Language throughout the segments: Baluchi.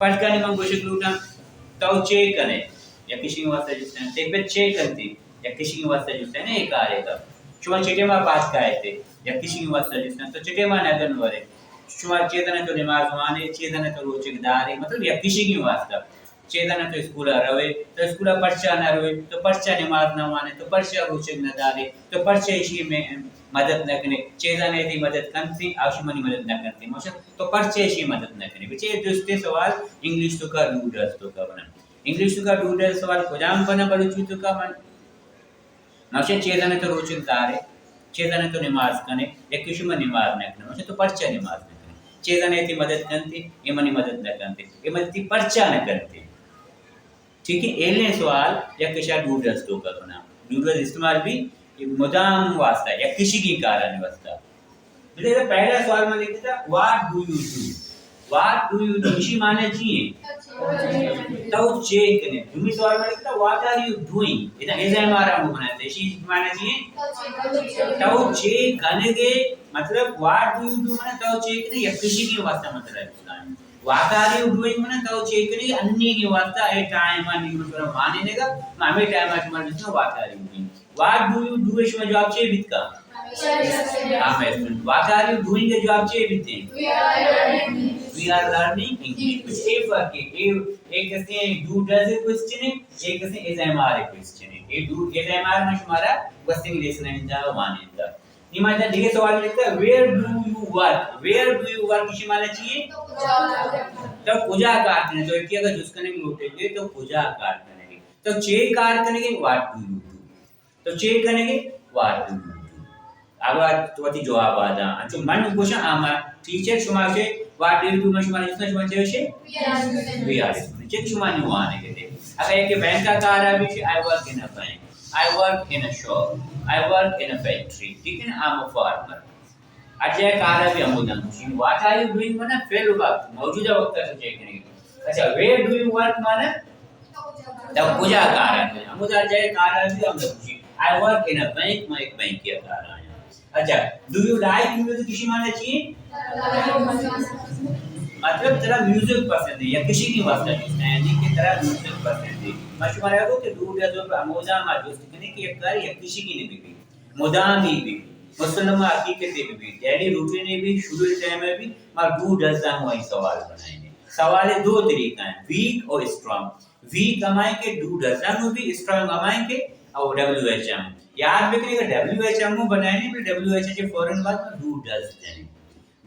پٹکانی من گوشگ لوٹاں، تو چے کنے؟ یک کشی واسطہ جستن۔ تے پہ چے کنتی؟ یک کشی واسطہ جستن۔ اے کارے کا۔ شما چٹے ما پاس کائے تے؟ یک کشی واسطہ جستن۔ تو چٹے ما نگن ورے؟ شما چیزاں تو نماز وانے، چیزاں تو روچگ دارے، مطلب یک کشی واسطہ۔ چیزاں تو اسکول روے، تو اسکول پرچا نہ روے، تو پرچا نماز نہ وانے، تو پرچا روچگ نہ دارے، تو پرچا اشی میں مدد نہ کنے، چیزاں نے تی مدد کنتی، آشی منی مدد نہ کنتی۔ ماشا تو پرچا اشی مدد نہ کنے؟ بچے دوستے سوال انگلش تو کا، ڈوڈلز تو کا بنا۔ انگلش تو کا ڈوڈلز سوال کجام بنا بلوچی تو کا بنا؟ ماشا چیزاں تو روچگ دارے، چیزاں تو نماز کنے، یک شما نماز نہ کنے، ماشا تو پرچا نماز نہ کنے؟ چیزاں نے تی مدد کنتی، اے منی مدد نہ کنتی، اے مدد تی پرچا نہ کنتی؟ ٹھیک ہے، ایلیں سوال یک شا ڈوڈلز تو کا کنا۔ ڈوڈلز استعمال بھی مدام واسطہ، یک کشی کی کارانی واسطہ۔ بلے پہلا سوال من لکھتا، what do you do? What do you do? اشی معنی چی ہے؟ تو چے کنے؟ دومی سوال من لکھتا، what are you doing? ادا ایز ایم آر ہم بناتے، اشی معنی چی ہے؟ تو چے کنگے؟ مطلب، what do you do معنی تو چے کنے؟ یک کشی کی واسطہ مطلب ہے۔ What are you doing معنی تو چے کنے؟ انی کی واسطہ اے ٹائم انی مطلب معنی نگا، ہمیں ٹائم اچ مر جسنا، what are you doing؟ What do you do ءِ شما جواب چے بیت کا؟ ہاں، میں سن۔ What are you doing ءِ جواب چے بیت؟ We are learning English. We are learning English. اے فرق ہے۔ اے، اے کسے ڈو ڈز ءِ کوئسچن ہے، اے کسے ایز ایم آر ءِ کوئسچن ہے۔ اے ڈو، ایز ایم آر میں شمارا گوستگیں لیسن ءَ دا وانیندا۔ نی ما ادا دگہ سوال لکھتا، where do you work? Where do you work؟ اشی معنی چی ہے؟ تو کجا کار کنے؟ تو ایک اگر جس کنے لوٹے گے تو کجا کار کنے گے؟ تو چے کار کنے گے؟ What do you do؟ تو چے کنگے؟ What do you do؟ اگا تو وتی جواب آ داں۔ انچو من گوشاں، آ ما ٹیچر شما چے، what do you do؟ من شما جستاں، شما چے گوشے؟ We are students. چے شما نی وانگے تے۔ اگا یک بینک ءَ کار ءَ بھی، I work in a bank. I work in a shop. I work in a factory. ٹھیک ہے نا؟ I am a farmer. ہر جاگہ کار ءَ بھی ہموداں گوشی۔ What are you doing معنی فعل وقت، موجودہ وقت ءَ تو چے کنگے۔ اچھا، where do you work معنی تو کجا کار ءَ کنئے؟ ہمودا ہر جاگہ کار ءَ بھی ہمودا گوشی۔ I work in a bank، من ایک بینک ءَ کار ءَ آں۔ اچھا، do you like music؟ اشی معنی چی ہے؟ مطلب ترا میوزک پسند ہے، یک کشی کی واسطہ جست ہے، یعنی کہ ترا میوزک پسند ہے۔ ما شمارا گو کہ ڈو ڈز ءِ ہمودا ما جست کنیں کہ یک کار یک کشی کی نہ بی۔ مدامی بی، مسلم حقیقتے بی، ڈیلی روٹینے بی، شیڈول ٹائمے بی، ما ڈو ڈزاں وہی سوال بنائیں۔ سوال دو طریقہ ہیں، ویک اور اسٹرانگ۔ ویک ہمائیں کہ ڈو ڈزاں بی، اسٹرانگ ہمائیں کہ او ڈبلیو ایچ ایم۔ یاد بکنے کہ ڈبلیو ایچ ایم بنائیں، بلے ڈبلیو ایچ ایم فوراً بعد ما ڈو ڈز جنیں۔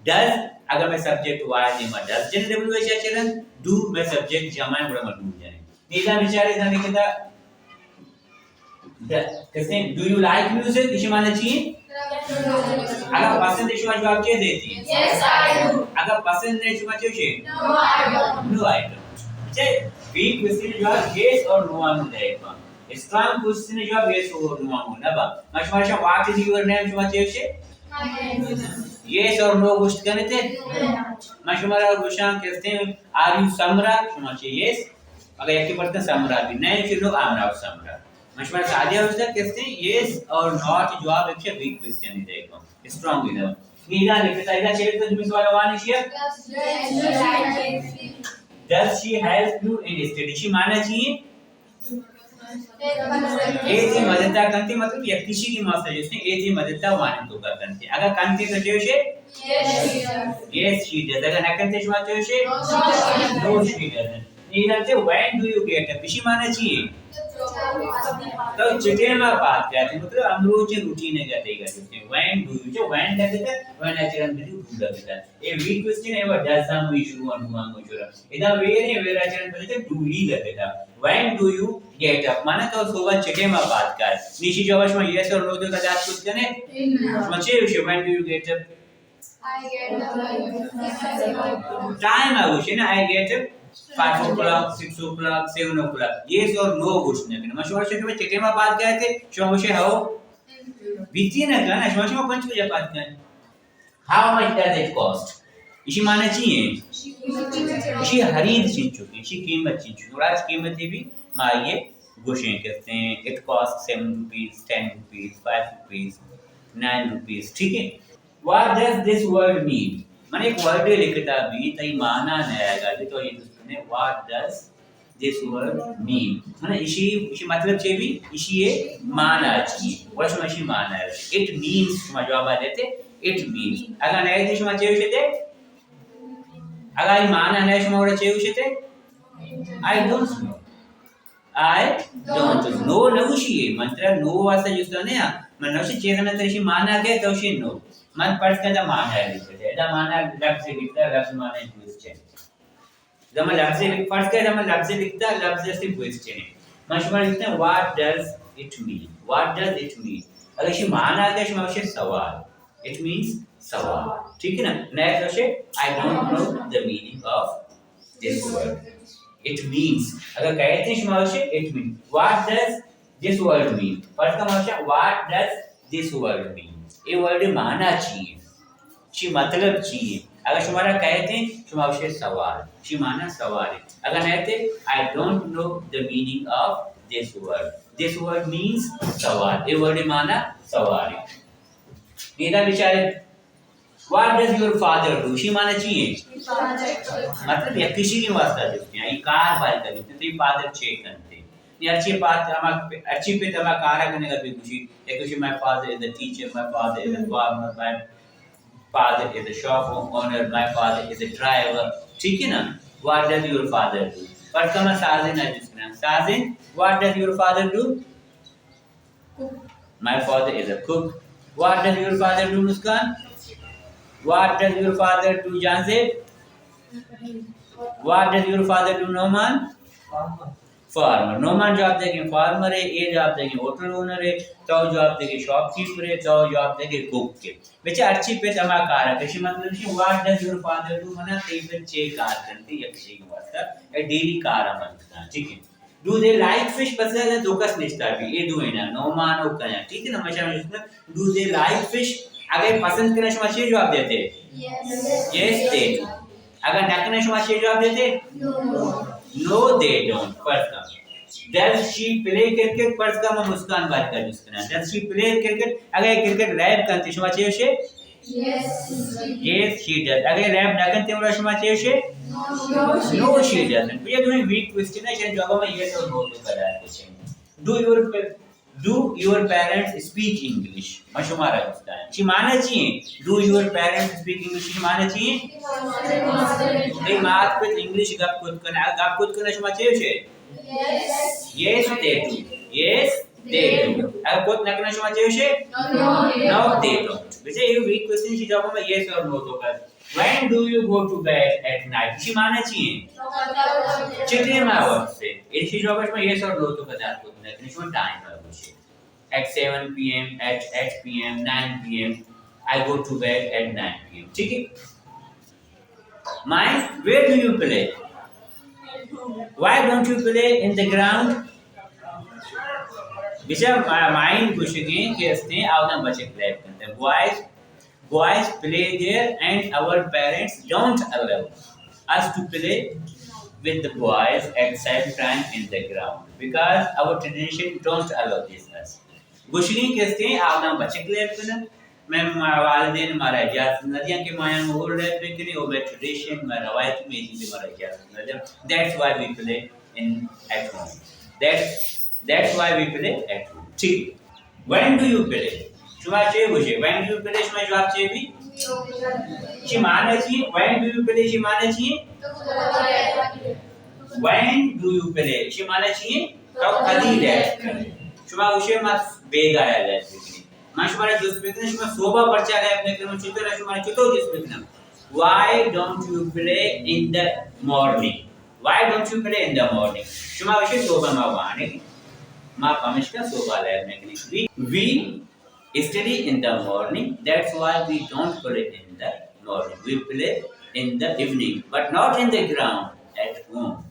ڈز، اگر میں سبجیکٹ واحد ہے، ما ڈز جنیں ڈبلیو ایچ ایم چلن، ڈو میں سبجیکٹ جمع ہے، گڑا ما ڈو جنیں۔ نیدا بیچارے زندگی دا کسے، do you like music؟ اشی معنی چی ہے؟ اگر پسند ہے شما جواب چے دیتی؟ Yes, I do. اگر پسند نہیں شما چے؟ No, I don't. No, I don't. اچھا، ویک کوئسچن جواب یس اور نو آنو دے۔ اسٹرانگ کوئسچن جواب یس اور نو آنو نہ با۔ ما شما شا، what is your name؟ شما چے؟ یس اور نو گوشت کنے تے؟ ما شما را گوشاں کسے، are you سمرا؟ شما چے یس؟ اگر یکے پرتن سمرا بھی نہیں، چلو آمرا سمرا۔ من شما سادہ ہوتا کسے یس اور نو ءِ جواب ایک ویک کوئسچن ہی دے گا، اسٹرانگ ہی دے گا۔ یہ ادا لکھتا، ادا چلے تو تمہیں سوال وانی چیئے؟ Does she help you in study؟ اشی معنی چی ہے؟ اے تی مدد کنتی، مطلب یک کشی کی ماسٹر جس نے اے تی مدد وانی تو کا کنتی۔ اگر کنتی تو چے گوشے؟ Yes, she does. اگر نہ کنتی شما چے گوشے؟ No, she doesn't. اے نہ تے، when do you get up؟ اشی معنی چی ہے؟ تو چٹے ما بات کرتے، مطلب امروچ روٹین ہے گتے گتے۔ When do you، جو when لگتا، when اچرن دو، do لگتا۔ اے ویک کوئسچن ہے، وہ ڈز ہم وی شروع ہوں، ہوں شروع۔ ادا ویرے، ویرا چرن بلے ڈو ہی لگتا۔ When do you get up؟ معنی تو صبح چٹے ما بات کر۔ نیشی جواب شما یس اور نو تو کا جات کچھ کنے؟ شما چے گوشے، when do you get up؟ Time آ گوشے نا، I get up five o'clock, six o'clock, seven o'clock. یس اور نو گوشت نہ کنے۔ ما شما شما چٹے ما بات کرتے، شما گوشے ہو۔ بیتی نہ کنا، شما شما پنچ بجے بات کنے۔ How much does it cost؟ اشی معنی چی ہے؟ اشی خرید چنچو، اشی قیمت چنچو۔ اور آج قیمت بھی ما یہ گوشیں کرتے ہیں، it cost seven rupees, ten rupees, five rupees, nine rupees، ٹھیک ہے؟ What does this word mean؟ من ایک ورڈ لکھتا بھی، تئی معنی نہ آئے گا، تو یہ What does this word mean? من ایشی، ایشی مطلب چے بی؟ ایشی معنی چی؟ وش ایشی معنی ہے۔ It means، شما جواب دیتے، it means۔ اگر نہ دیتے شما چے گوشتے؟ اگر یہ معنی نہ، شما گڑا چے گوشتے؟ I don't know۔ I don't know۔ نہ گوشی، من ترا نو واسطہ جستا نہ، من نوشی چیز نہ ترشی معنی کے تو شی نو۔ من پرس کن دا معنی ہے لکھتے۔ دا معنی لفظ لکھتا، لفظ معنی question۔ زمان لفظ لکھ، فرض کرے زمان لفظ لکھتا، لفظ سے question ہے۔ من شما لکھتے ہیں، what does it mean? What does it mean? اگر شی معنی آتا ہے، شما گوشے سوال۔ It means سوال۔ ٹھیک ہے نا؟ نیکسٹ گوشے، I don't know the meaning of this word. It means۔ اگر کہتے ہیں، شما گوشے، it means۔ What does this word mean؟ فرض کا ماشا، what does this word mean؟ یہ ورڈ معنی چی ہے؟ شی مطلب چی ہے؟ اگر شما را کہتے ہیں، شما گوشے سوال۔ شی معنی سوال ہے۔ اگر نہ کہتے، I don't know the meaning of this word۔ This word means سوال۔ یہ ورڈ معنی سوال ہے۔ نیدا بیچارے، what does your father do؟ شی معنی چی ہے؟ مطلب، یک کسی کی واسطہ جو ہے، یہ کار باری کا جو ہے، تو یہ فادر چیک کرتے ہیں۔ یہ اچھی بات، ہم اچھی پہ تما کارا کرنے کا بھی خوشی۔ یک کسی، my father is a teacher, my father is a farmer, my father is a shop owner, my father is a driver۔ ٹھیک ہے نا؟ What does your father do؟ پر کما سازن ہے جس کا نام۔ سازن، what does your father do؟ My father is a cook. What does your father do, Muskan? What does your father do, جان زیب؟ What does your father do, Nauman? Farmer. Nauman جواب دے گے فارمر ہے، اے جواب دے گے ہوٹل اونر ہے، تو جواب دے گے شاپ کیپر ہے، تو جواب دے گے کک ہے۔ بچہ ہرچی پت ہما کار ہے، کشی مطلب شی، what does your father do؟ منا تئی پت چے کار کرتے، یک شی کے واسطہ، اے ڈیلی کار عمل کرتا، ٹھیک ہے۔ Do they like fish؟ بس اے دو کس نشتا بھی، اے دو ہے نا، نعمان و کیا، ٹھیک ہے نا، مشا نشتا۔ Do they like fish؟ اگر پسند کرنا، شما چے جواب دیتے؟ Yes, they do۔ اگر نہ کرنا، شما چے جواب دیتے؟ No, they don't۔ فرض کا، does she play cricket؟ فرض کا، میں مسکان بات کر جس کرنا۔ Does she play cricket؟ اگر کرکٹ لیب کرتے، شما چے گوشے؟ Yes, she does۔ اگر لیب نہ کرتے، شما چے گوشے؟ No, she doesn't۔ یہ دوئیں ویک کوئسچن ہے، جن جواب میں یس اور نو تو کرا ہے۔ Do your pa-, do your parents speak English؟ میں شمارا گفتا ہے۔ شی معنی چی ہے؟ Do your parents speak English؟ شی معنی چی ہے؟ تئی مات پت انگلش گپ کت کنا، گپ کت کنا، شما چے گوشے؟ Yes, they do۔ Yes, they do۔ اگر کت نہ کنا، شما چے گوشے؟ No, they don't۔ بچے، یہ ویک کوئسچن، شی جواب میں یس اور نو تو کر۔ When do you go to bed at night؟ شی معنی چی ہے؟ چٹے ما وقت سے۔ ایشی جواب میں یس اور نو تو کر، گپ کت نہ کنا، شما ٹائم پر گوشے۔ At seven P M, at eight P M, nine P M, I go to bed at nine P M۔ ٹھیک ہے؟ Mine, where do you play? Why don't you play in the ground? بچہ، ما-، مائن گوشگیں کہ استیں، آوداں بچک لیب کنتے۔ Boys, boys play there and our parents don't allow us to play with the boys at same time in the ground because our tradition don't allow this us۔ گوشگیں کہ استیں، آوداں بچک لیب کنن، میں ما-، والدین مارا اجازت نہ دیاں کہ ما یاں ہور لیب بکنیں، او میں ٹریڈیشن، میں روایت میں چیزیں مارا اجازت نہ دیاں۔ That's why we play in at home۔ That's, that's why we play at home۔ ٹھیک۔ When do you play؟ شما چے گوشے؟ When do you play؟ شما جواب چے بی؟ شی معنی چی؟ When do you play؟ شی معنی چی؟ When do you play؟ شی معنی چی؟ تو کدی لیب کنے؟ شما گوشے ما بیگاہ لیب بکنیں۔ من شما را جست بکنم، شما صوبہ پرچا لیب نکنم؟ چطور شما را چطور جست بکنم؟ Why don't you play in the morning? Why don't you play in the morning? شما گوشے صوبہ ما وانگ، ما پمشکا صوبہ لیب نکنیں۔ We, we study in the morning, that's why we don't play in the morning. We play in the evening, but not in the ground, at home.